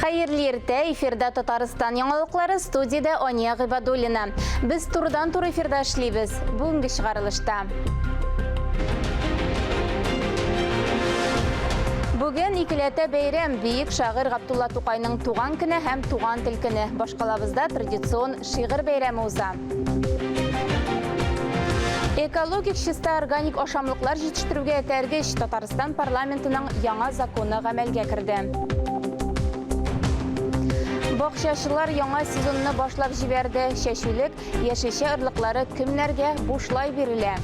Хәерле иртә, эфирда Татарстан яңалыклары, студиядә Ания Гыйбадуллина. Без турыдан-туры эфирда эшлибез. Бүгенге чыгарылышта. Бүген икеләтә бәйрәм, бөек шагыйрь Габдулла Тукайның туган көне һәм туган тел көне. Башкалабызда традицион шигырь бәйрәме уза. Экологик чиста органик ашамлыклар җитештерүгә этәргеч Татарстан парламентының яңа законы гамәлгә керде. Бакчачылар яңа сезонны башлап җибәрде. Чәчүлек яшелчә орлыклары кемнәргә бушлай бирелә?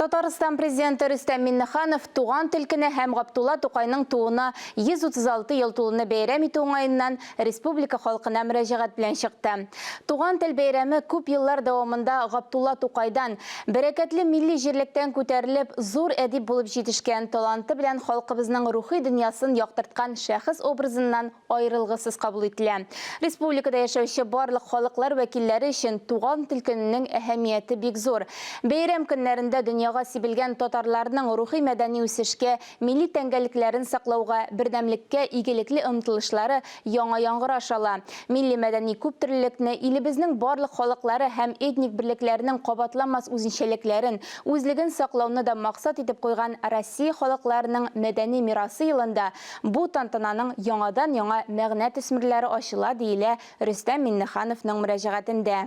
Татарстан президенты Рөстәм Миңнеханов туган тел көне һәм Габдулла Тукайның тууына 136 ел тулуны бәйрәм итү уңаеннан республика халкына мөрәҗәгать белән чыкты. Туган тел бәйрәме күп еллар дәвамында Габдулла Тукайдан, бәрәкәтле милли җирлектән күтәрелеп, зур әдип булып җитешкән, таланты белән халкыбызның рухи дөньясын яктырткан шәхес образыннан аерылгысыз кабул ителә. Республикада яшәүче барлык халыклар вәкилләре өчен туган тел көненең әһәмияте бик зур. Бәйрәм көннәрендә дөньяга сибелгән татарларның рухи-мәдәни үсешкә, милли тәңгәллекләрен саклауга, бердәмлеккә игелекле омтылышлары яңа яңгыраш ала. Милли-мәдәни күптөрлелекне, илебезнең барлык халыклары һәм этник берлекләренең кабатланмас үзенчәлекләрен, үзлеген саклауны да максат итеп куйган Россия халыкларының мәдәни мирасы елында Бу тантананың яңадан-яңа мәгънә төсмерләре ачыла, диелә Рөстәм Миңнехановның мөрәҗәгатендә.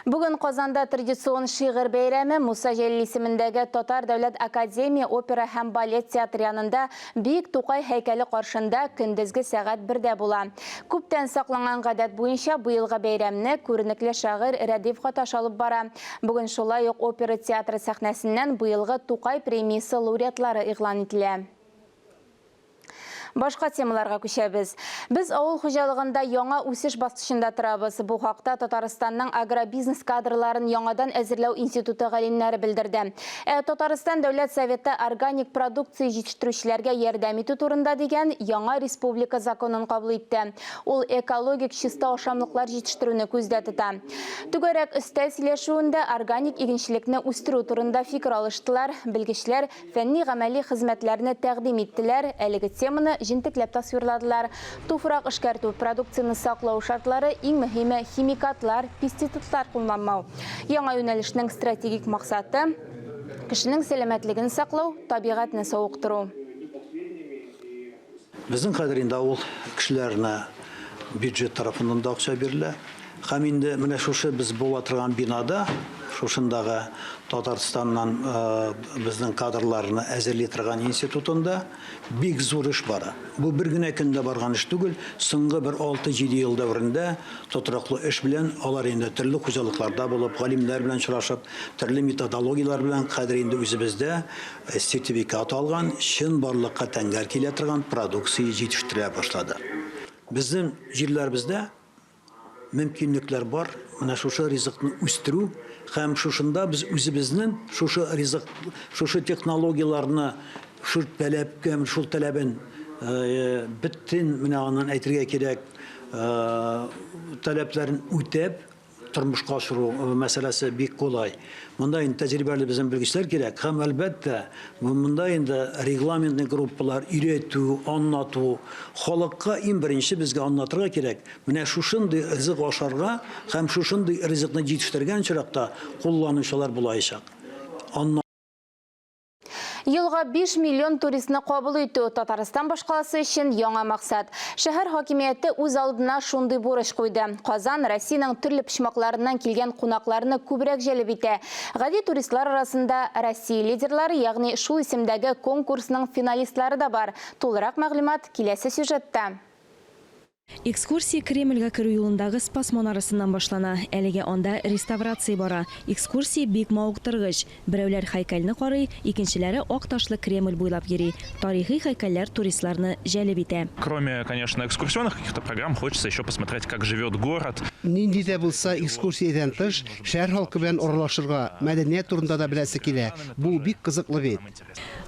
Бүген Казанда традицион шигырь бәйрәме Муса Җәлил исемендәге Татар дәүләт академия опера һәм балет театры янында Бөек Тукай һәйкәле каршында көндезге сәгать бердә була. Күптән сакланган гадәт буенча быелгы бәйрәмне күренекле шагыйрь Рәдиф Гаташ алып бара. Бүген шулай ук опера театры сәхнәсеннән быелгы Тукай премиясе лауреатлары игълан ителә. Башка темаларга күчәбез. Без авыл хуҗалыгында яңа үсеш баскычында торабыз. Бу хакта Татарстанның агробизнес кадрларын яңадан әзерләү институты галимнәре белдерде. Ә Татарстан Дәүләт Советы органик продукция җитештерүчеләргә ярдәм итү турында дигән яңа республика законын кабул итте. Ул экологик чиста ашамлыклар җитештерүне күздә тота. Түгәрәк өстәл сөйләшүендә органик игенчелекне үстерү турында фикер алыштылар, белгечләр фәнни-гамәли хезмәтләрне тәкъдим иттеләр, әлеге теманы җентекләп тасвирладылар. Туфрак эшкәртү, продукцияне саклау шартлары, иң мөһиме, химикатлар, пестицидлар кулланмау. Яңа юнәлешнең стратегик максаты, кешенең сәламәтлеген саклау, табигатьне савыктыру. Безнең хәзер инде авыл кешеләренә бюджет тарафыннан да акча бирелә. Һәм инде менә шушы без була торган бинада, шушындагы Татарстаннан безнең кадрларны әзерли торган институтында бик зур эш бара. Бу бер генә көндә барган эш түгел, соңгы бер 6-7 ел дәверендә тотрыклы эш белән алар инде төрле хуҗалыкларда булып, галимнәр белән очрашып, төрле методологияләр белән хәзер инде үзебездә Сертификат алган, чынбарлыкка тәңгәл килә торган продукция җитештерә башлады. Безнең җирләребездә мөмкинлекләр бар, менә шушы ризыкны үстерү һәм шушында без үзебезнең шушы ризык, шушы технологияләрне, шул таләпкә, шул таләбен бөтен менә аннан әйтергә кирәк, таләпләрен үтәп, тормышка ашыру мәсьәләсе бик кулай. Монда инде тәҗрибәле безнең белгечләр кирәк һәм, әлбәттә, монда инде регламентный группалар, өйрәтү, аңлату, халыкка иң беренче безгә аңлатырга кирәк, менә шушындый ризык ашарга һәм шушындый ризыкны җитештергән очракта кулланучылар булаячак. Аннан. Елга 5 миллион туристны кабул итү Татарстан башкаласы өчен яңа максат. Шәһәр хакимияте үз алдына шундый бурыч куйды. Казан Россиянең төрле почмакларыннан килгән кунакларны күбрәк җәлеп итә. Гади туристлар арасында Россия лидерлары, ягъни шул исемдәге конкурсның финалистлары да бар. Тулырак мәгълүмат киләсе сюжетта. Экскурсия Кремльгә керү юлындагы Спас манарасыннан башлана. Әлегә анда реставрация бара. Экскурсия бик мавыктыргыч. Берәүләр һәйкәлне карый, икенчеләре ак ташлы Кремль буйлап йөри. Тарихи һәйкәлләр туристларны җәлеп итә. Кроме, конечно, экскурсионных каких-то программ, хочется еще посмотреть, как живет город. Нинди дә булса экскурсиядән тыш, шәһәр халкы белән аралашырга, мәдәният турында да беләсе килә. Бу бик кызыклы бит.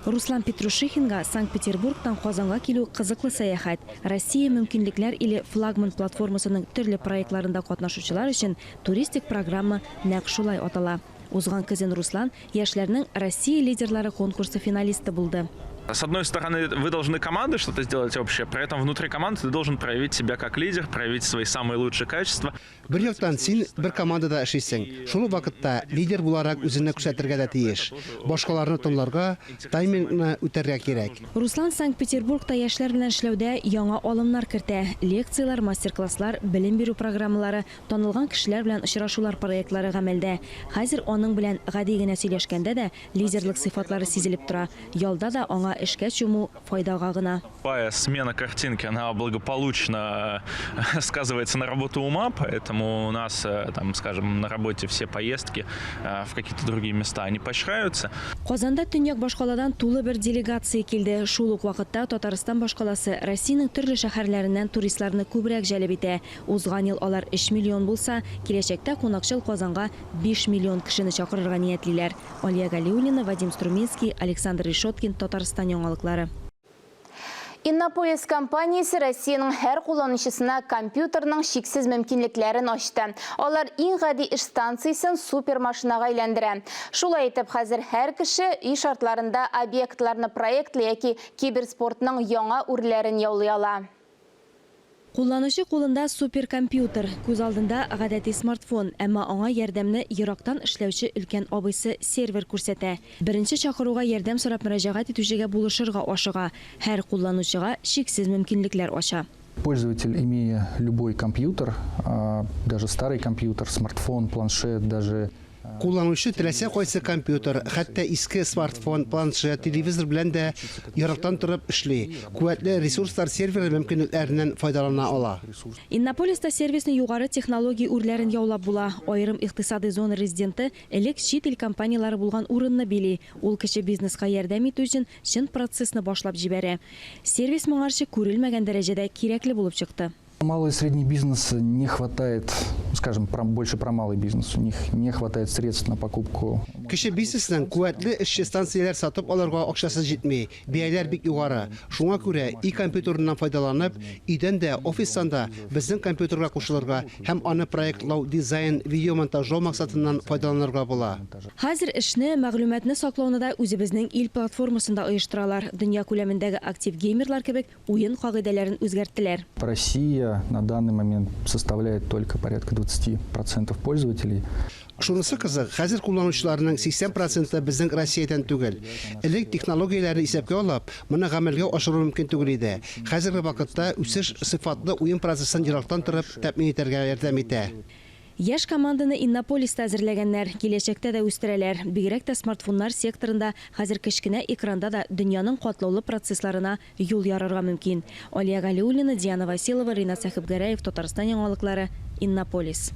Руслан Петрушихинга Санкт-Петербургтан Казанга килү кызыклы сәяхәт. Россия, мөмкинлекләр иле. иле флагман платформасының төрле проектларында катнашучылар өчен туристик программа нәкъ шулай атала. Узган көзен Руслан яшьләрнең Россия лидерлары конкурсы финалисты булды. С одной стороны, вы должны команды что-то сделать общее, при этом внутри команды ты должен проявить себя как лидер, проявить свои самые лучшие качества. Бер яктан син бер командада эшлисең, шул ук вакытта лидер буларак үзеңне күрсәтергә дә тиеш. Башкаларны тыңларга, таймингны үтәргә кирәк. Руслан Санкт-Петербургта яшьләр белән эшләүдә яңа алымнар кертә. Лекцияләр, мастер-класслар, белем бирү программалары, танылган кешеләр белән очрашулар проектлары гамәлдә. Хәзер аның белән гади генә сөйләшкәндә дә лидерлык сыйфатлары сизелеп тора. Ялда да аңа эшкә чуму файдага гына. Любая смена картинки, она благополучно сказывается на работу ума, поэтому у нас, там, скажем, на работе все поездки в какие-то другие места, они поощряются. Казанда төньяк башкаладан тулы бер делегация килде. Шул ук вакытта Татарстан башкаласы Россиянең төрле шәһәрләреннән туристларны күбрәк җәлеп итә. Узган ел алар 3 миллион булса, киләчәктә кунакчыл Казанга 5 миллион кешене чакырырга ниятлиләр. Алия Галиуллина, Вадим Струминский, Александр Решеткин, Татарстан яңалыклары. Иннополис компаниясе Россиянең һәр кулланучысына компьютерның чиксез мөмкинлекләрен ачты. Алар иң гади эш станциясен супермашинага әйләндерә. Шулай итеп, хәзер һәр кеше өй шартларында объектларны проектлый яки киберспортның яңа үрләрен яулый ала. Кулланучы кулында суперкомпьютер, күз алдында гадәти смартфон, әмма аңа ярдәмне ерактан эшләүче өлкән абыйсы сервер күрсәтә. Беренче чакыруга ярдәм сорап мөрәҗәгать итүчегә булышырга ашыга. Һәр кулланучыга чиксез мөмкинлекләр ача. Пользователь, имея любой компьютер, даже старый компьютер, смартфон, планшет, даже Кулланучы теләсә кайсы компьютер, хәтта иске смартфон, планшет, телевизор белән дә ерактан торып эшли. Куәтле ресурслар серверы мөмкинлекләреннән файдалана ала. Иннополиста сервисның югары технология үрләрен яулап була. Аерым икътисадый зона резиденты элек чит ил компанияләре булган урынны били. Ул кече бизнеска ярдәм итү өчен чын процессны башлап җибәрә. Сервис моңарчы күрелмәгән дәрәҗәдә кирәкле булып чыкты. Малый и средний бизнес не хватает, скажем, больше про малый бизнес, у них не хватает средств на покупку. Кече бизнесның куәтле эшче станцияләр сатып алырга акчасы җитми, бәяләр бик югары. Шуңа күрә и компьютерыннан файдаланып, өйдән дә, офистан да безнең компьютерга кушылырга һәм аны проектлау, дизайн, видеомонтажлау максатыннан файдаланырга була. Хәзер эшне, мәгълүматны саклауны да үзебезнең ил платформасында оештыралар. Дөнья күләмендәге актив геймерлар кебек уен кагыйдәләрен үзгәрттеләр. Россия на данный момент составляет только порядка 20% пользователей. Шунысы кызык, хәзер кулланучыларның 80% безнең Россиядән түгел. Элек технологияләрне исәпкә алып, моны гамәлгә ашыру мөмкин түгел иде. Хәзерге вакытта үсеш сыйфатлы уен процессын ерактан торып тәэмин итәргә ярдәм итә. Яшь команданы Иннополиста әзерләгәннәр, киләчәктә дә үстерәләр. Бигрәк тә смартфоннар секторында хәзер кечкенә экранда да дөньяның катлаулы процессларына юл ярырга мөмкин. Алия Галиуллина, Диана Василова, Ринат Сәхибгәрәев, Татарстан яңалыклары, Иннополис.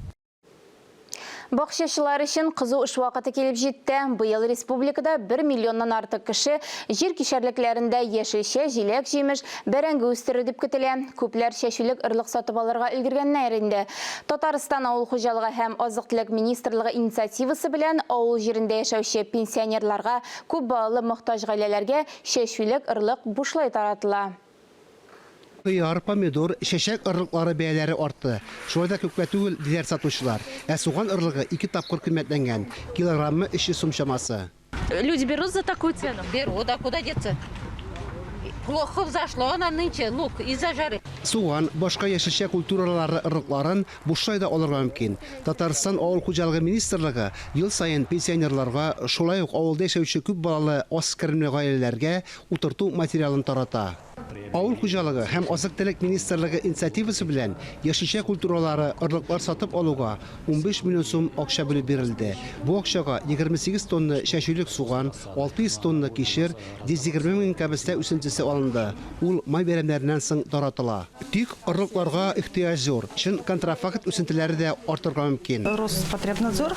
Бакчачылар өчен кызу эш вакыты килеп җитте. Быел республикада 1 миллионнан артык кеше җир кишәрлекләрендә яшелчә, җиләк-җимеш, бәрәңге үстерер дип көтелә. Күпләр чәчүлек орлык сатып алырга өлгергәннәр инде. Татарстан авыл хуҗалыгы һәм азык-төлек министрлыгы инициативасы белән авыл җирендә яшәүче пенсионерларга, күп балалы мохтаҗ гаиләләргә чәчүлек орлык бушлай таратыла. Кыяр, помидор, чәчәк орлыклары бәяләре артты. Шулай да күпкә түгел, диләр сатучылар. Ә суган орлыгы 2 тапкыр кыйммәтләнгән. Килограммы 300 сум чамасы. Люди берут за такую цену? Берут, а куда деться? Плохо взошло она нынче, лук из-за жары. Суган, башка яшелчә культуралары орлыкларын бушлай да алырга мөмкин. Татарстан авыл хуҗалыгы министрлыгы ел саен пенсионерларга, шулай ук авылда яшәүче күп балалы аз керемле гаиләләргә утырту материалын тарата. Авыл хуҗалыгы һәм азык-төлек министрлыгы инициативасы белән яшелчә культуралары орлыклар сатып алуга 15 миллион сум акча бүлеп бирелде. Бу акчага 28 тонна чәчүлек суган, 600 тонна кишер, 120 мең кәбестә үсентесе алынды. Ул май бәйрәмнәреннән соң таратыла. Тик орлыкларга ихтыяҗ зур. Чын контрафакт үсентеләре дә артырга мөмкин. Роспотребнадзор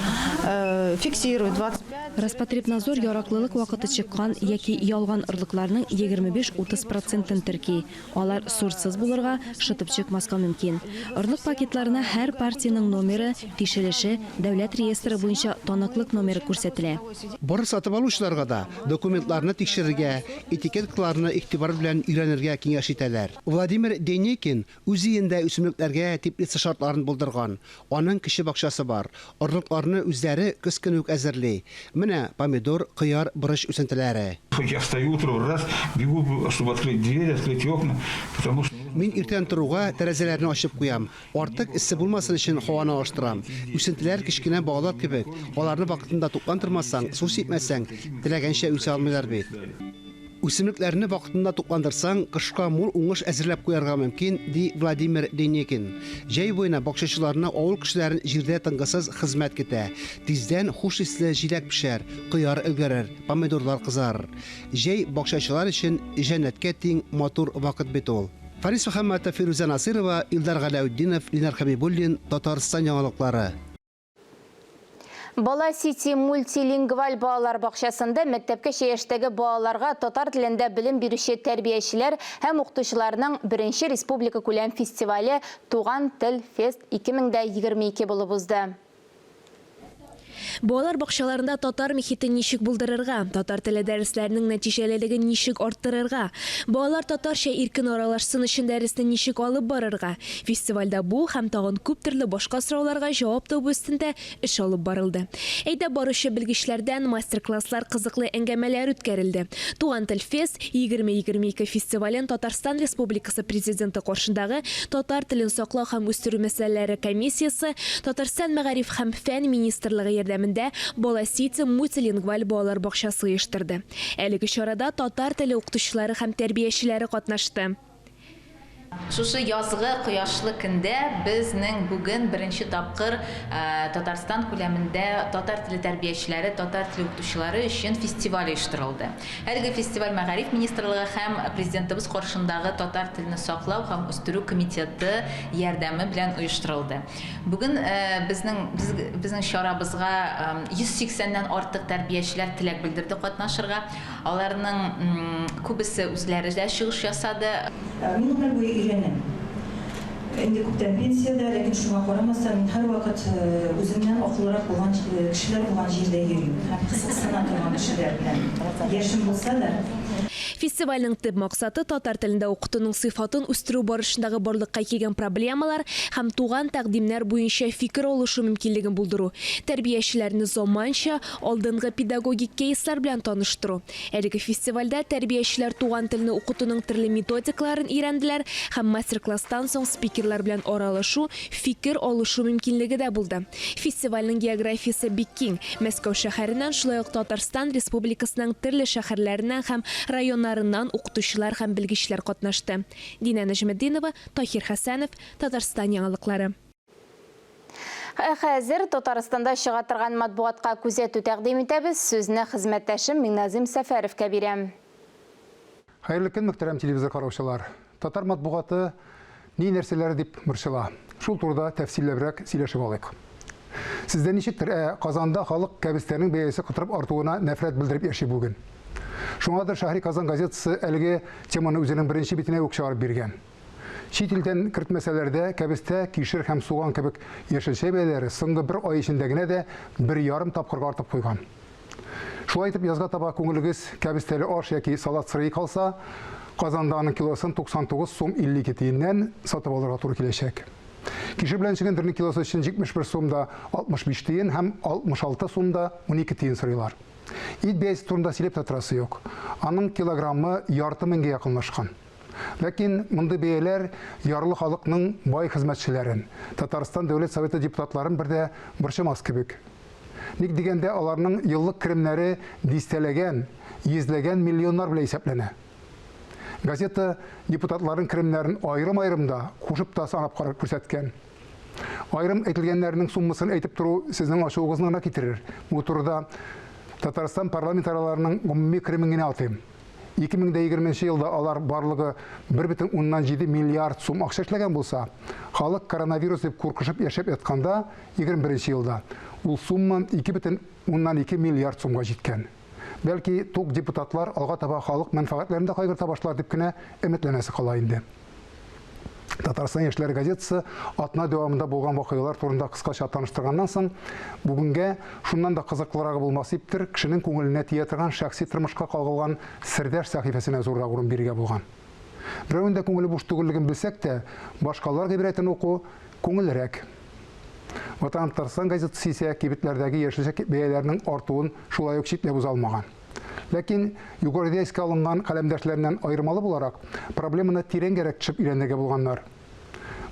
фиксирует 25. Роспотребнадзор яраклылык вакыты чыккан яки ялган орлыкларның 25-30 процентын терки. Алар сортсыз булырга, шытып чыкмаска мөмкин. Орлык пакетларына һәр партиянең номеры, тишелеше, дәүләт реестры буенча таныклык номеры күрсәтелә. Бары сатып алучыларга да документларны тикшерергә, этикеткаларны игътибар белән өйрәнергә киңәш итәләр. Владимир Денег Деникин үз өендә үсемлекләргә теплица шартларын булдырган. Аның кече бакчасы бар. Орлыкларны үзләре көз көне үк әзерли. Менә помидор, кыяр, борыч үсентеләре. Я встаю утром, раз, бегу, чтобы открыть дверь, открыть окна, потому что... Мин иртән торуга тәрәзәләрне ачып куям. Артык эссе булмасын өчен һаваны алыштырам. Үсентеләр кечкенә балалар кебек, аларны вакытында тукландырмасаң, су сипмәсәң, теләгәнчә үсә алмыйлар бит. Үсемлекләрне вакытында тукландырсаң, кышка мул уңыш әзерләп куярга мөмкин, ди Владимир Деникин. Җәй буена бакчачыларны, авыл кешеләрен җирдә тынгысыз хезмәт көтә. Тиздән хуш исле җиләк пешәр, кыяр өлгерер, помидорлар кызарыр. Җәй бакчачылар өчен җәннәткә тиң матур вакыт бит ул. Фарис Мөхәммәтов, Фирүзә Насыйрова, Илдар Галәүтдинов, Ленар Хәбибуллин, Татарстан яңалыклары. Бала Сити мультилингваль балалар бакчасында мәктәпкәчә яшьтәге балаларга татар телендә белем бирүче тәрбиячеләр һәм укытучыларның беренче республикакүләм фестивале Туган тел фест 2022 булып узды. Балалар бакчаларында татар михитен ничек булдырырга? Татар теле дәресләренең нәтиҗәлелеген ничек арттырырга? Балалар татарча иркен аралашсын өчен дәресне ничек алып барырга? Фестивальдә бу һәм тагын күп төрле башка сорауларга җавап табу өстендә эш алып барылды. Әйдәп баручы белгечләрдән мастер-класслар, кызыклы әңгәмәләр үткәрелде. Туган тел фест, 2022 фестивален Татарстан Республикасы Президенты каршындагы Татар телен саклау һәм үстерү мәсьәләләре комиссиясе, Татарстан Мәгариф һәм фән министрлыгы ярдәмендә Бала-Сити мультилингваль балалар бакчасы оештырды. Әлеге чарада татар теле укытучылары һәм тәрбиячеләре катнашты. Шушы язгы кояшлы көндә безнең бүген беренче тапкыр Татарстан күләмендә татар теле тәрбиячеләре, татар теле укытучылары өчен фестиваль оештырылды. Әлеге фестиваль Мәгариф министрлыгы һәм Президентыбыз каршындагы татар телне саклау һәм үстерү комитеты ярдәме белән оештырылды. Бүген безнең безнең чарабызга 180 нән артык тәрбиячеләр теләк белдерде катнашырга. Аларның күбесе үзләре дә чыгыш ясады. Мин гомер буе өйрәнәм. Инде күптән пенсиядә, ләкин шуңа карамастан, мин һәрвакыт үземнән акыллырак булган кешеләр булган җирдә йөрим һәм кызыксына торган кешеләр белән. Яшем булса да. Фестивальнең төп максаты, татар телендә укытуның сыйфатын үстерү барышындагы барлыкка килгән проблемалар һәм туган тәкъдимнәр буенча фикер алышу мөмкинлеген булдыру, тәрбиячеләрне заманча, Алдынгы педагогик кейслар белән таныштыру. Әлеге фестивальдә тәрбиячеләр туган телне укытуның төрле методикаларын өйрәнделәр һәм мастер-класстан соң спикерлар белән аралашу, фикер алышу мөмкинлеге дә булды. Фестивальнең географиясе бик киң. Мәскәү шәһәреннән, шулай ук Татарстан Республикасының төрле шәһәрләреннән һәм районнарыннан укытучылар һәм белгечләр катнашты. Динә Нәҗметдинова, Таһир Хәсәнов, Татарстан яңалыклары. Ә хәзер Татарстанда чыга торган матбугатка күзәтү тәкъдим итәбез. Сүзне хезмәттәшем Миңназыйм Сәфәровка бирәм. Хәерле көн, мөхтәрәм телевизор караучылар! Татар матбугаты ни нәрсәләр дип борчыла? Шул турыда тәфсилләбрәк сөйләшеп алыйк. Сездә ничектер, ә Казанда халык кәбестәнең бәясе котырып артуына нәфрәт белдереп яши бүген. Шуңадыр Шәһри Казан газетасы әлеге теманы үзенең беренче битенә үк чыгарып биргән. Чит илдән кертмәсәләр дә, кәбестә, кишер һәм суган кебек яшелчә бәяләре соңгы бер ай эчендә генә дә берьярым тапкырга артып куйган. Шулай итеп, язга таба күңелегез кәбестәле аш яки салат сырый калса, Казанда аның килосын 99 сум 52 тиеннән сатып алырга туры киләчәк. Кишер белән чөгендернең килосы өчен 71 сум да 65 тиен һәм 66 сум да 12 тиен сорыйлар. Ит бәясе турында сөйләп тә торасы юк. Аның килограммы ярты меңгә якынлашкан. Ләкин мондый бәяләр ярлы халыкның бай хезмәтчеләрен, Татарстан Дәүләт Советы депутатларын бер дә борчымас кебек. Ник дигәндә, аларның еллык керемнәре дистәләгән, йөзләгән миллионнар белән исәпләнә. Газета депутатларның керемнәрен аерым-аерым да, кушып та санап карап күрсәткән. Аерым әйтелгәннәрнең суммасын әйтеп тору сезнең ачуыгызны гына китерер. Бу турыда Татарстан парламентарийларының гомуми керемен генә атыйм. 2020 нче елда алар барлыгы 1,7 миллиард сум акча эшләгән булса, халык коронавирус дип куркышып яшәп ятканда, 21 нче елда ул сумма 2,2 миллиард сумга җиткән. Бәлки, тук депутатлар алга таба халык мәнфәгатьләрен дә кайгырта башлар дип кенә өметләнәсе кала инде. Татарстан яшьләре газетасы атна дәвамында булган вакыйгалар турында кыскача таныштырганнан соң, бүгенгә шуннан да кызыклырагы булмас диптер, кешенең күңеленә тия торган шәхси тормышка кагылган Сердәш сәхифәсенә зуррак урын бирергә булган. Берәүнең дә күңеле буш түгеллеген белсәк тә, башкалар гыйбрәтен уку күңеллерәк. Ватаным Татарстан газетасы исә кибетләрдәге яшелчә бәяләренең артуын шулай ук читләп уза алмаган. Ләкин югарыда искә алынган каләмдәшләреннән аермалы буларак, проблеманы тирәнгәрәк төшеп өйрәнергә булганнар.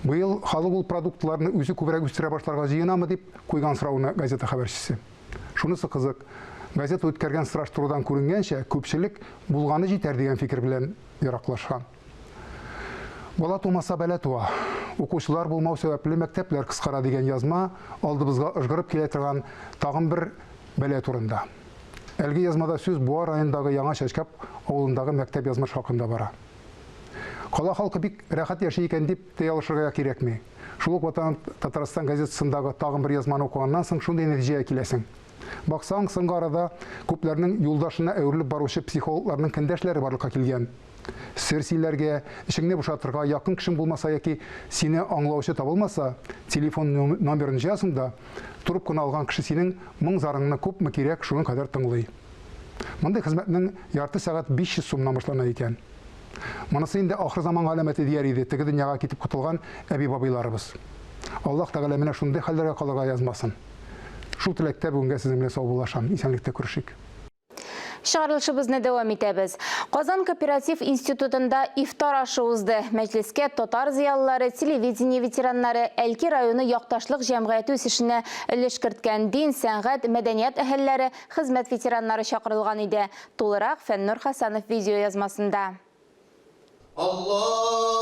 Быел халык ул продуктларны үзе күбрәк үстерә башларга җыенамы дип куйган сорауны газета хәбәрчесе. Шунысы кызык, газета үткәргән сораштырудан күренгәнчә, күпчелек булганы җитәр дигән фикер белән яраклашкан. Бала тумаса бәла туа. Укучылар булмау сәбәпле мәктәпләр кыскара дигән язма алдыбызга ыжгырып килә торган тагын бер бәла турында. Әлеге язмада сүз Буа районындагы Яңа Чәчкап авылындагы мәктәп язмышы хакында бара. Кала халкы бик рәхәт яши икән дип тә ялгышырга кирәкми. Шул ук Ватаным Татарстан газетасындагы тагын бер язманы укыганнан соң шундый нәтиҗәгә киләсең. Баксаң, соңгы арада күпләрнең юлдашына әверелеп баручы психологларның көндәшләре барлыкка килгән. Сер сөйләргә, эчеңне бушатырга якын кешең булмаса яки сине аңлаучы табылмаса, телефон номерын җыясың да, трубканы алган кеше синең моң-зарыңны күпме кирәк, шуның кадәр тыңлый. Мондый хезмәтнең ярты сәгать 500 сумнан башлана икән. Монысы инде ахыр заман галәмәте дияр иде теге дөньяга китеп котылган әби-бабайларыбыз. Аллаһ Тәгалә менә шундый хәлләргә калырга язмасын. Шул теләктә бүгенгә сезнең белән саубуллашам. Исәнлектә күрешик. Чыгарылышыбызны дәвам итәбез. Казан кооператив институтында ифтар ашы узды. Мәҗлескә татар зыялылары, телевидение ветераннары, Әлки районы якташлык җәмгыяте үсешенә өлеш керткән дин, сәнгать, мәдәният әһелләре, хезмәт ветераннары чакырылган иде. Тулырак Фәннур Хәсәнов видеоязмасында. Аллааһу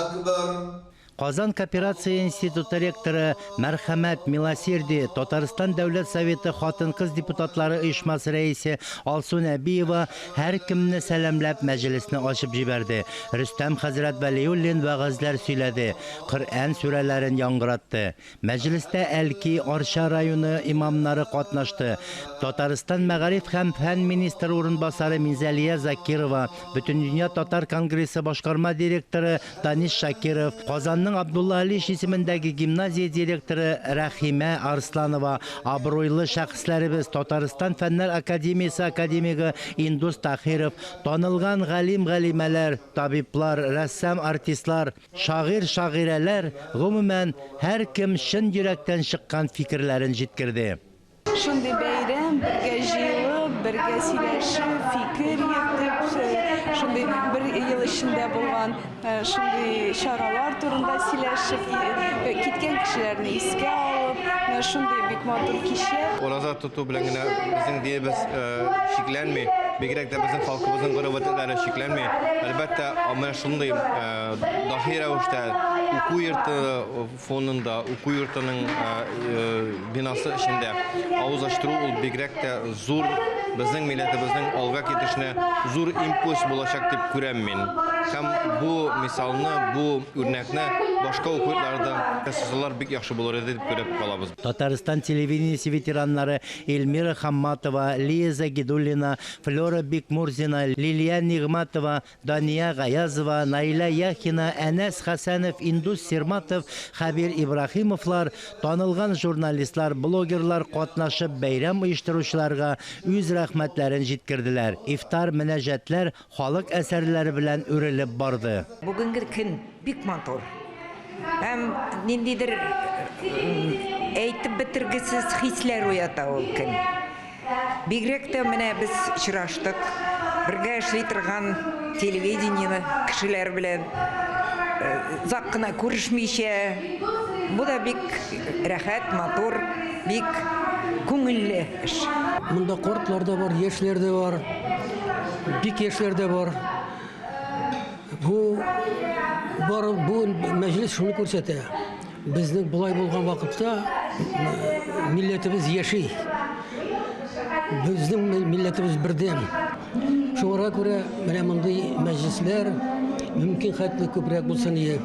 әкбәр! Казан кооперация институты ректоры Мәрхәмәт, Милосердие, Татарстан Дәүләт Советы хатын-кыз депутатлары оешмасы рәисе Алсу Нәбиева һәркемне сәламләп мәҗлесне ачып җибәрде. Рөстәм хәзрәт Вәлиуллин вәгазьләр сөйләде, Коръән сүрәләрен яңгыратты. Мәҗлестә Әлки, Арча районы имамнары катнашты. Татарстан мәгариф һәм фән министры урынбасары Минзәлия Закирова, Бөтендөнья татар конгрессы башкарма директоры Данис Шакиров, Казанның Абдулла Алиш исемендәге гимназия директоры Рәхимә Арсланова, абруйлы шәхесләребез, Татарстан Фәннәр академиясе академигы Индус Таһиров, танылган галим-галимәләр, табиблар, рәссам, артистлар, Шагыйрь-шагыйрәләр, гомумән, һәркем чын йөрәктән чыккан фикерләрен җиткерде. Шундый бәйрәм, бергә җыелып, бергә сөйләшеп, фикер йөртеп, шундый бер ел эчендә булган шундый чаралар турында сөйләшеп, киткән кешеләрне искә алып, менә шундый бик матур кичә. Ураза тоту белән генә безнең динебез чикләнми, бигрәк тә безнең халкыбызның гореф-гадәтләре чикләнми. Әлбәттә, менә шундый Даһи рәвештә уку йорты фонында, уку йортының бинасы эчендә авыз ачтыру ул бигрәк тә зур безнең милләтебезнең алга китешенә зур импульс булачак дип күрәм мин. Һәм бу мисалны, бу үрнәкне башка уку йортларында ясасалар бик яхшы булыр иде дип күреп калабыз. Татарстан телевидениесе ветераннары Эльмира Хамматова, Лия Загидуллина, Флера Бикмурзина, Лилия Нигъмәтова, Дания Гаязова, Наилә Яхина, Әнәс Хәсәнов, Индус Сирматов, Хәбир Ибраһимовлар, танылган журналистлар, блогерлар катнашып бәйрәм оештыручыларга үз рәхмәтләрен җиткерделәр. Ифтар мөнәҗәтләр, халык әсәрләре белән үрелеп барды. Бүгенге көн бик матур һәм ниндидер әйтеп бетергесез хисләр уята ул көн. Бигрәк тә менә без очраштык, бергә эшли торган телевидениене кешеләр белән озак кына күрешмичә. Бу да бик рәхәт, матур, бик күңелле эш. Монда картлар да бар, яшьләр дә бар, бик яшьләр дә бар. Бу бар бу мәҗлес шуны күрсәтә. Безнең болай булган вакытта милләтебез яши. Безнең милләтебез бердәм. Шуңа күрә менә мондый мәҗлесләр мөмкин хәтле күбрәк булсын иде.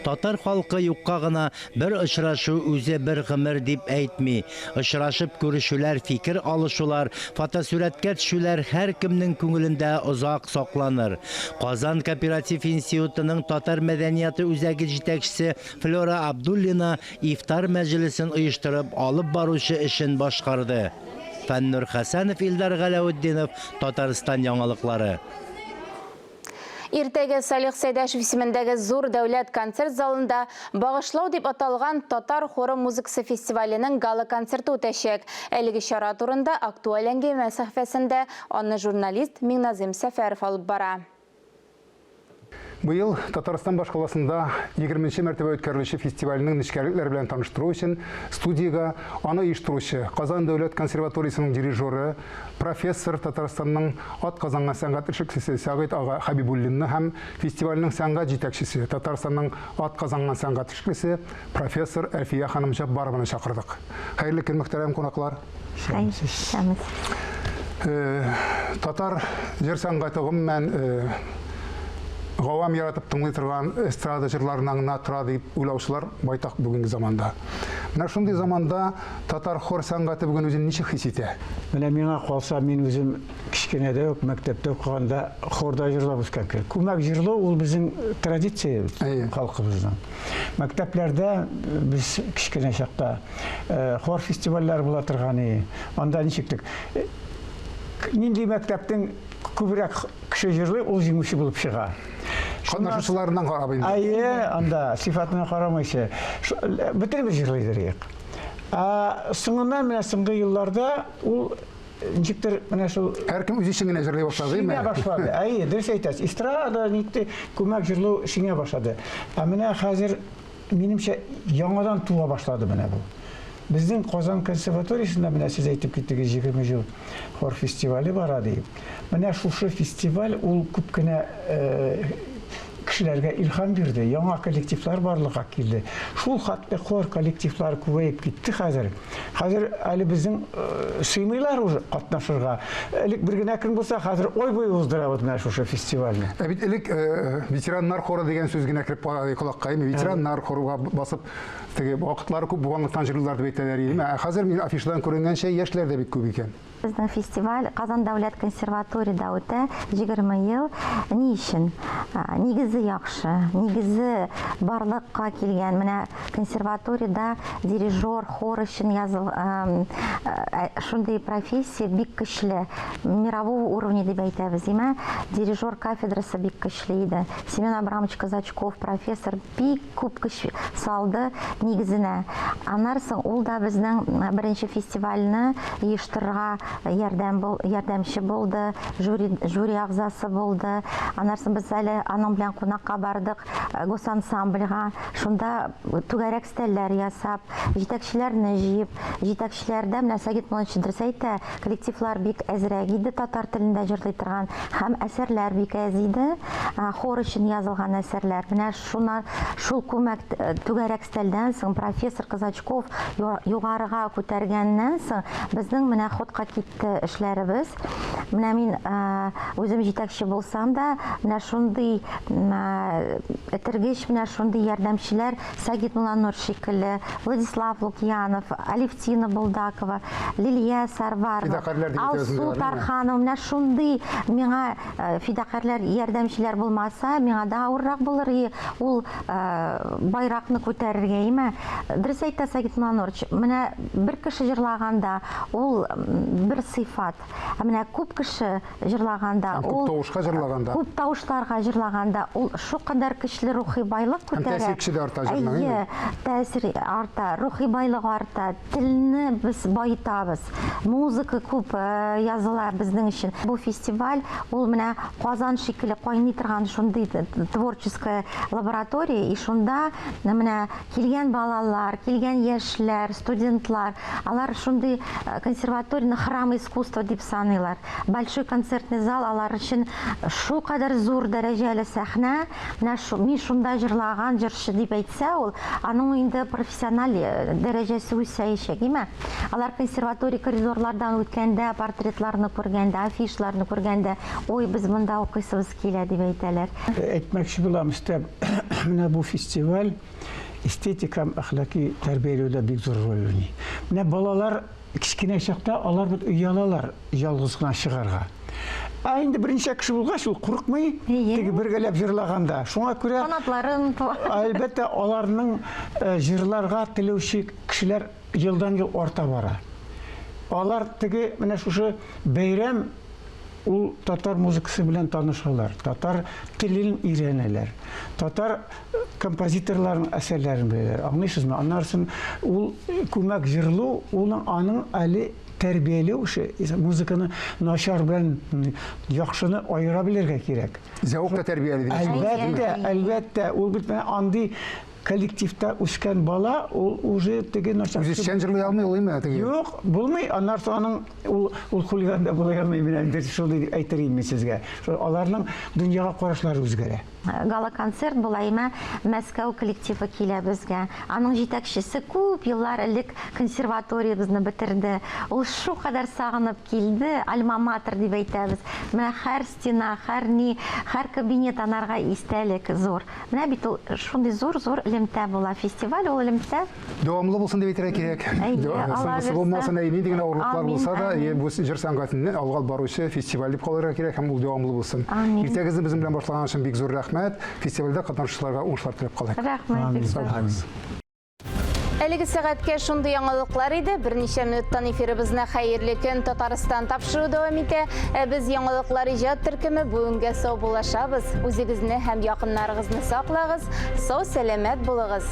Татар халкы юкка гына бер очрашу үзе бер гомер дип әйтми. Очрашып күрешүләр, фикер алышулар, фотосурәткә төшүләр һәркемнең күңелендә озак сакланыр. Казан кооператив институтының татар мәдәнияты үзәге җитәкчесе Флера Абдуллина ифтар мәҗлесен оештырып, алып баручы эшен башкарды. Фәннур Хәсәнов, Илдар Галәветдинов, Татарстан яңалыклары. Иртәгә Салих Сәйдәшев исемендәге Зур дәүләт концерт залында Багышлау дип аталган татар хоры музыкасы фестиваленең гала-концерты үтәчәк. Әлеге чара турында Актуаль әңгәмә сәхифәсендә аны журналист Миңназыйм Сәфәров алып бара. Быел Татарстан башкаласында егерменче мәртәбә үткәрелүче фестивальнең нечкәлекләре белән таныштыру өчен студиягә аны оештыручы Казан дәүләт консерваториясенең дирижеры, профессор, Татарстанның атказанган сәнгать эшлеклесе Сәгыйть ага Хәбибуллинны һәм фестивальнең сәнгать җитәкчесе, Татарстанның атказанган сәнгать эшлеклесе, профессор Әлфия ханым Җаббарованы чакырдык. Хәерле көн, мөхтәрәм кунаклар! Исәнмесез. Татар җыр сәнгате гомумән гавам яратып тыңлый торган эстрада җырларыннан гына тора дип уйлаучылар байтак бүгенге заманда. Менә шундый заманда татар хор сәнгате бүген үзен ничек хис итә? Менә миңа калса, мин үзем кечкенәдә үк мәктәптә укыганда хорда җырлап үскән кеше. Күмәк җырлау ул безнең традиция халкыбызның. Мәктәпләрдә без кечкенә чакта Хор фестивальләре була торган и. Анда ничектер нинди мәктәпнең күбрәк кеше җырлый, ул җиңүче булып чыга. Катнашучыларыннан карап инде. Әйе, анда сыйфатына карамыйча. Бөтенебез җырлыйдыр идек. Ә соңыннан менә соңгы елларда ул ничектер менә шул Һәркем үзе өчен генә җырлый башлады, Шиңә башлады. Әйе, дөрес әйтәсез. Эстрада нитте күмәк җырлау шиңә башлады. Ә менә хәзер Минемчә, яңадан туа башлады менә бу. Безнең Казан консерваториясендә менә сез әйтеп киттегез, 20 ел хор фестивале бара диеп. Менә шушы фестиваль ул күп кенә кешеләргә илһам бирде, яңа коллективлар барлыкка килде. Шул хәтле хор коллективлары күбәеп китте хәзер. Хәзер әле безнең сыймыйлар уже катнашырга. Элек бер генә көн булса, хәзер ой буе уздырабыз менә шушы фестивальне. Ә бит элек ветераннар хоры дигән сүз генә кереп кала колакка, әйме? Ветераннар хорга басып, теге вакытлары күп булганлыктан җырлыйлар дип әйтәләр иде. Ә хәзер мин афишадан күренгәнчә, яшьләр дә бик күп икән. Безнең фестиваль Казан дәүләт консерваториядә үтә, 20 ел. Ни өчен? Нигезе яхшы, нигезе барлыкка килгән. Менә консерваториядә дирижер, хор өчен языл, шундый профессия бик көчле. Мирового уровня дип әйтәбез, димә. Дирижер кафедрасы бик көчле иде. Семен Абрамович Казачков профессор бик күп көч салды нигезенә. Аннары соң ул да безнең беренче фестивальне оештырырга ярдәм бул, ярдәмче булды, жюри, жюри әгъзасы булды. Аннары соң без әле аның белән кунакка бардык госансамбльга. Шунда түгәрәк өстәлләр ясап, җитәкчеләрне җыеп, җитәкчеләрдә менә Сагит Муллович дөрес әйтә, коллективлар бик әзрәк иде татар телендә җырлый торган һәм әсәрләр бик әз иде, хор өчен язылган әсәрләр. Менә Шуна, шул күмәк түгәрәк өстәлдән соң, профессор Казачков югарыга күтәргәннән соң, безнең менә ходка китте эшләребез. Менә мин үзем җитәкче булсам да, менә шундый этергеч, менә шундый ярдәмчеләр Сагит Мулланур шикелле, Владислав Лукьянов, Алевтина Булдакова, Лилия Сарварова, Алсу Тарханова, менә шундый миңа Фидакарьләр, ярдәмчеләр булмаса, миңа да авыррак булыр и ул байракны күтәрергә, име? Дөрес әйтә Сагит Манурович, менә бер кеше җырлаганда ул бер сыйфат. Ә менә күп кеше җырлаганда, ул күп тавышка җырлаганда, күп тавышларга җырлаганда, ул шулкадәр көчле рухи байлык күтәрә. Һәм тәэсир көче дә арта җырның, әйе? Тәэсир арта, рухи байлык арта, телне без баетабыз. Музыка күп языла безнең өчен. Бу фестиваль ул менә Казан шикелле кайный торган шундый творческая лаборатория, и шунда менә килгән балалар, килгән яшьләр, студентлар, алар шундый консерваторияне храм искусства дип саныйлар. Большой концертный зал алар өчен шулкадәр зур дәрәҗәле сәхнә, менә мин шунда җырлаган җырчы дип әйтсә ул, аның инде профессиональ дәрәҗәсе үсәячәк, димә. Алар консерватория коридорлардан үткәндә, портретларны күргәндә, афишларны күргәндә, ой, без монда укыйсыбыз килә, дип әйтәләр. Әйтмәкче булам, өстәп, менә бу фестиваль эстетик һәм әхлаки тәрбияләүдә бик зур роль уйный. Менә балалар кечкенә чакта алар бит оялалар ялгыз гына чыгарга. Ә инде берничә кеше булгач, ул курыкмый, теге бергәләп җырлаганда. Шуңа күрә канатларын әлбәттә, аларның җырларга теләүче кешеләр елдан-ел арта бара. Алар теге менә шушы бәйрәм ул татар музыкасы белән танышалар, татар телен өйрәнәләр, татар композиторларының әсәрләрен беләләр. Аңлыйсызмы? Аннан ул күмәк җырлу, ул аның әле тәрбияләү эше, музыканы начар белән яхшыны аера белергә кирәк. Зәвык та тәрбияли. Әлбәттә, әлбәттә, ул бит менә андый коллективта үскән бала, ул уже теге начар. Үзешчән җырлый алмый ул име теге? Юк, булмый. Аннан соң аның ул ул хулиган да була алмый, менә инде шундый дип әйтер идем мин сезгә. Шул аларның дөньяга карашлары үзгәрә. Гала-концерт була, имә Мәскәү коллективы килә безгә. Аның җитәкчесе күп еллар элек консерваториябезне бетерде. Ул шулкадәр сагынып килде, альма-матер дип әйтәбез. Менә һәр стена, һәр ни, һәр кабинет анарга истәлек зур. Менә бит ул шундый зур-зур элемтә була. Фестиваль ул элемтә. Дәвамлы булсын дип әйтергә кирәк. Әйе, Алла Соңгысы булмасын, әйе, нинди генә авырлыклар Амин, булса да, амин. әйе, бу җыр сәнгатен алга алып баручы фестиваль дип калырга кирәк һәм ул дәвамлы булсын. Амин. Иртәгезне безнең белән башлаган өчен бик зур рәхмәт. Фестивальдә катнашучыларга уңышлар теләп калыйк. Рәхмәт, бик Сау зур. булыгыз. Әлеге сәгатькә шундый яңалыклар иде. Берничә минуттан эфирыбызны Хәерле көн Татарстан тапшыруы дәвам итә. Ә без яңалыклар иҗат төркеме бүгенгә саубуллашабыз. Үзегезне һәм якыннарыгызны саклагыз, сау-сәламәт булыгыз.